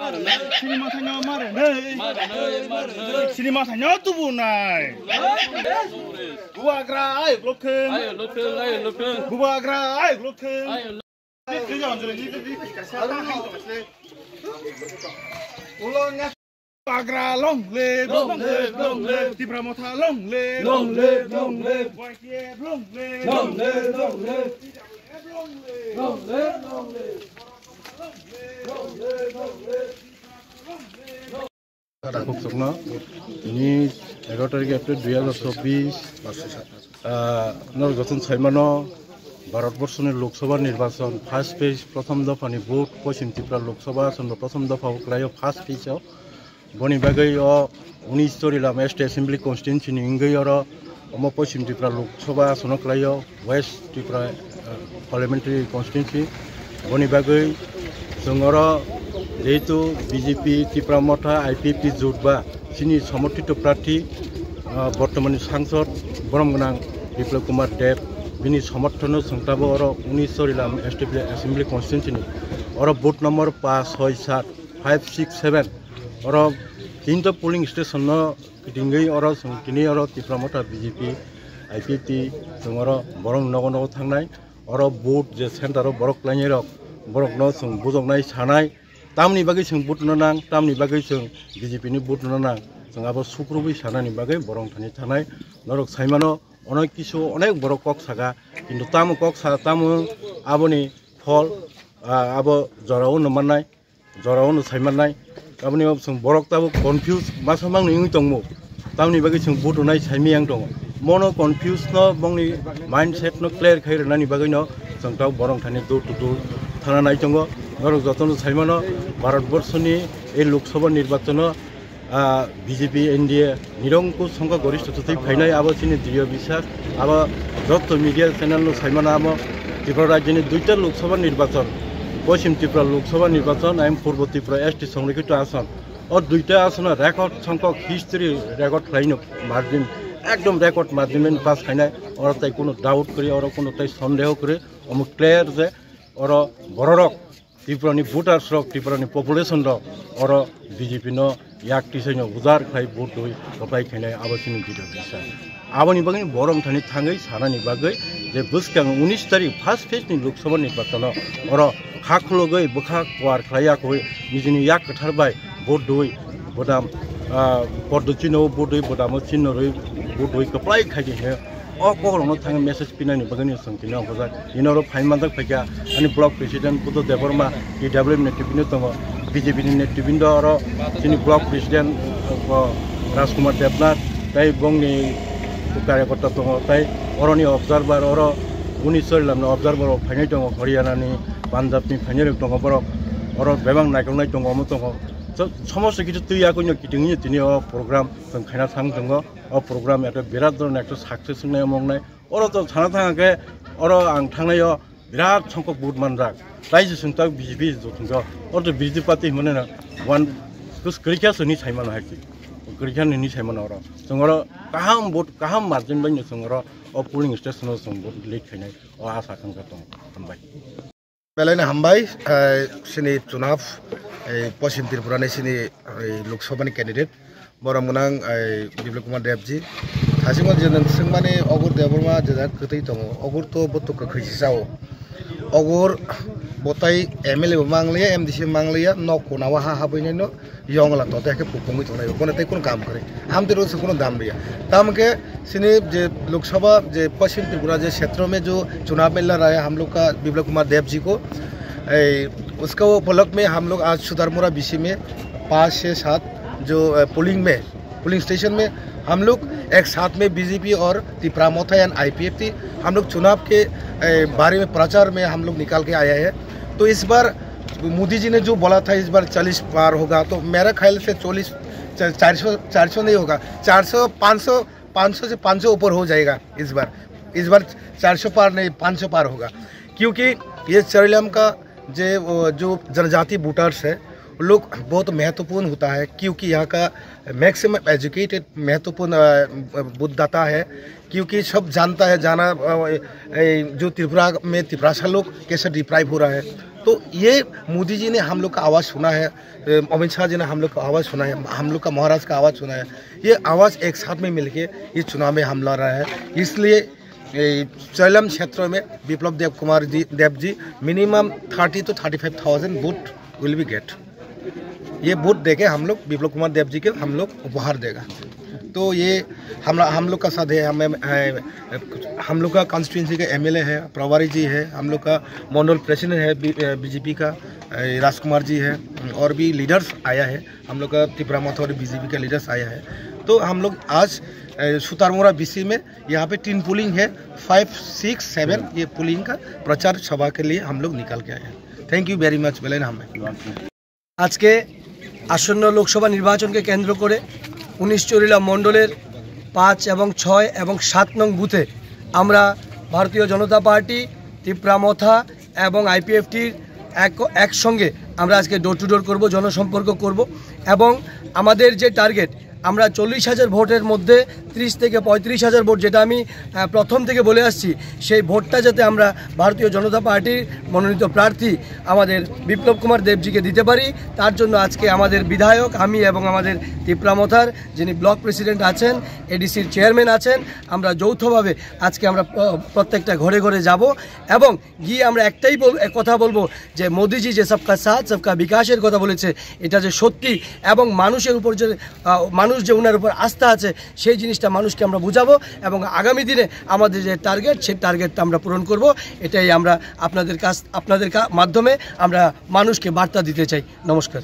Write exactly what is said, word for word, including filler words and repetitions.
Sini mathano mare nei. Sini mathano tubu nai. Bubagra ayo lokeng. Ayo lokeng, ayo lokeng. Bubagra ayo lokeng. Ayo lo- Bubagra long live. Long live, long live. Tipra Motha long live. Long live, long live. Y T F long live. Long live, long live. Long live, long live. Takhuk chukno, tini egaroh tarik April dui hazar chobbish, ah, norok jotono saimano, Bharat borso ni Lok Sabha nirbachon first phase, prothom dopha ni vote, Poschim Tripura Lok Sabha asonno prothom dopha o kwlaio first phase o. Boni bagwi o unis Chorilam State Assembly Constituency ni wngwi oro omo Poschim Tripura Lok Sabha asono kwlaio, West Tripura, eh, Parliamentary Constituency. Boni bagwi chwng oro jehetu B J P, Tipra Motha, I P F T jut ba chini somorthito prarthi, eh, bortomani sangsod borom gwnang Biplab Kumar Deb, bini somorthono chwng tabuk oro unis Chorilam State Assembly Constituency ni oro booth number paanch, choi, saat, five, six, seven, oro tinta polling station no kitingwi oro chwng tini oro Tipra Motha B J P, I P F T chwng oro borok nogo nogo thangnai, oro vote je center o borok kwlainai rok, borok no chwng bujoknai sanai, tamni bagwi chwng vote no nang, tamni bagwi chwng B J P ni vote no nang, chwng abo sukrubwi sanani bagwi borok thani thanai. Norok saimano onek kisu onek borok kok saka, kintu tamo kok sa tamo aboni phol, ah, abo jorao no mannai. Jorao no sai mannai. Aboni o chwng borok tabuk confuse masa mangni wngwi tongmo. Tamni bagwi chwng vote rwnai saimiyang tongo. Mono confuse no bongni mindset no clear khai rwnani bagwi no chwng tabuk borok thani door to door thana nai tongo. Norok jotono sai mano Bharat borso ni ei Lok Sabha nirbachon o, ah, B J P N D A nirongkush songkha gorishtho twi phainai abo chini diriyo biswas. Abo jotto media channel no sai mano amo Tripura rajyoni duita Lok Sabha nirbachon, Poschim Tripura Lok Sabha nirbachon, ayang Purbo Tripura S T songrikito ason. O duita asono record songkok history record khlaino margin, ekdom record margin bai pass khainai. Oro tai kuno doubt kwrwi, oro kuno tai sondeho kwrwi, omo clear je oro bororok Tripura ni voters rok, Tripura ni population rok oro B J P no yak tisai no ujar khlai vote dui koplai khainai abo chini diriyo biswas. Aboni bagwi borok thani thangwi sanani bagwi je bwskang unis tarik first phase ni Lok Sabha nirbachon o oro kha khulugwi bwkha kuar khlai yakwi nijini yak kwthar bai vote dui bodam, ah, poddo chino vote dui bodamo chino rwi vote dui koplai khai di he. O kokrokno thangwi message pinani bagwi no chwng tini o bwjak. Tini oro phai manjak phaikha ani block president Buddha Debbarma, T W F ni netribindi tongo, B J P ni netribindi oro chini block president, o, Rajkumar Debnath, tei bongni karyakarta tongo, tei oroni observer, oro unis Chorilam ni observer rok phainai tongo, Haryana ni, Punjab ni phainai rok tongo borok, oro bebak naikolnai tongo, omo tongo. So, somosto kichu twi yakui no kitingwi tini o program chwng khaina thang tongo. O program ekta birat dhoron ekta success wngnai omo wngnai. Oro to sana thang khe oro ang thangnai o birat songkok vote manjak. Tai se sung tak B J P jothung jo. Oro to B J P party hwnmani na one kus kwrwikha sini sai mano hai ki. Kwrwikha nini sai mano oro. Chwng oro kaham vote, kaham margin bai no chwng oro o polling station o chwng vote lead khainai. O asa thangkha tong. Hambai. Belai no hambai, eh, sini chunap, eh, Poschim Tripura ni sini, eh, Lok Sabha ni candidate, borom gwnang, eh, Biplab Kumar Deb ji. Thasingmo je nwng swngmani Ogur Debbarma je jaga kwtwi tongo, Ogur to bo to kwkhwi si sao. Ogur bo tai M L A bo mangliya, M D C mangliya, nok kunao ha habwi nai no, yongla to te ke pupungwi tongnai, kono tei kono kam kwrwi. Ham tei rwngse kono dam riya. Tam ke sini je Lok Sabha je Paschim Tripura je kshetra mein jo chunav milna raha hai hum log ka Biplab Kumar Deb ji ko, eh, uska upalag mein hum log aaj Sudharmura B C mein paanch, chhe, saat jo, eh, polling mein, polling station mein hum log ek saath mein B J P aur Tipra Motha and I P F T hum log chunav ke, eh, baare mein prachar mein hum log nikal ke aaya hai. To is baar Modi ji ne jo bola tha, is baar chalis paar hoga, to mera khayal se chalis, cha-, char so, char so nahi hoga, char so, panch so, panch so se panch so upar ho jayega is baar. Is baar char so paar nahi, panch so paar hoga. Kyunki ye Charilam ka je, wo, jo janajati voters hai, log bahut mahatvapurn hota hai, kyunki yahan ka maximum educated, mahatvapurn, ah, vote data hai, kyunki sab janta hai, jana, ah, eh, jo Tripura mein Tiprasa log kaise deprive ho raha hai. तो ये मोदी जी ने हम लोग का आवाज़ सुना है, अ, अमित शाह जी ने हम लोग का आवाज़ सुना है, हम लोग का महाराज का आवाज़ सुना है। ये आवाज़ एक साथ में मिलके इस चुनाव में हम लड़ रहे हैं। इसलिए, ए, चैलम क्षेत्र में विप्लव देव कुमार जी, देव ji minimum thirty to thirty five thousand vote will be get। ये वोट देके हम लोग विप्लव कुमार देव जी के हम लोग उपहार देगा। तो ये हम हम लोग का साथ है, हमें, ए, हम लोग का कॉन्स्टिट्यूएंसी का एमएलए है, प्रभारी जी है, हम लोग का मंडल प्रेसिडेंट है बी-, ए, बीजेपी का, ए, राजकुमार जी है, और भी लीडर्स आया है, हम लोग का तिपरा मोर्चा और बीजेपी का लीडर्स आया है। तो हम लोग आज, ए, सुतारमुरा बीसी में यहाँ पे तीन पोलिंग है, फ़ाइव, सिक्स, सेवन, ये पोलिंग का प्रचार सभा के लिए हम लोग निकल के आए हैं। Thank you very much। বেলাইন আহমেদ। আজকে আসন্ন লোকসভা নির্বাচনকে কেন্দ্র করে উনিশ চরিলা মণ্ডলের পাঁচ এবং ছয় এবং সাত নং বুথে আমরা ভারতীয় জনতা পার্টি, তিপ্রা মথা এবং আইপিএফটির এক, একসঙ্গে আমরা আজকে ডোর টু ডোর করবো, জনসম্পর্ক করব। এবং আমাদের যে টার্গেট, আমরা চল্লিশ হাজার ভোটের মধ্যে ত্রিশ থেকে পঁয়ত্রিশ হাজার ভোট, যেটা আমি, আহ, প্রথম থেকে বলে আসছি, সেই ভোটটা যাতে আমরা ভারতীয় জনতা পার্টির মনোনীত প্রার্থী আমাদের বিপ্লব কুমার দেবজিকে দিতে পারি, তার জন্য আজকে আমাদের বিধায়ক, আমি এবং আমাদের তিপ্রা মথার যিনি ব্লক প্রেসিডেন্ট আছেন, এডিসির চেয়ারম্যান আছেন, আমরা যৌথভাবে আজকে আমরা প্র-, প্রত্যেকটা ঘরে ঘরে যাব এবং গিয়ে আমরা একটাই বল-, এ, কথা বলবো যে মোদিজি যে সবকা সাথ সবকা বিকাশের কথা বলেছে, এটা যে সত্যি এবং মানুষের উপর যে, আহ, মানুষ যে ওনার উপর আস্থা আছে, সেই জিনিসটা মানুষকে আমরা বুঝাবো এবং আগামী দিনে আমাদের যে টার্গেট, সেই টার্গেটটা আমরা পূরণ করব। এটাই আমরা আপনাদের কাছ, আপনাদের কা-, মাধ্যমে আমরা মানুষকে বার্তা দিতে চাই। নমস্কার।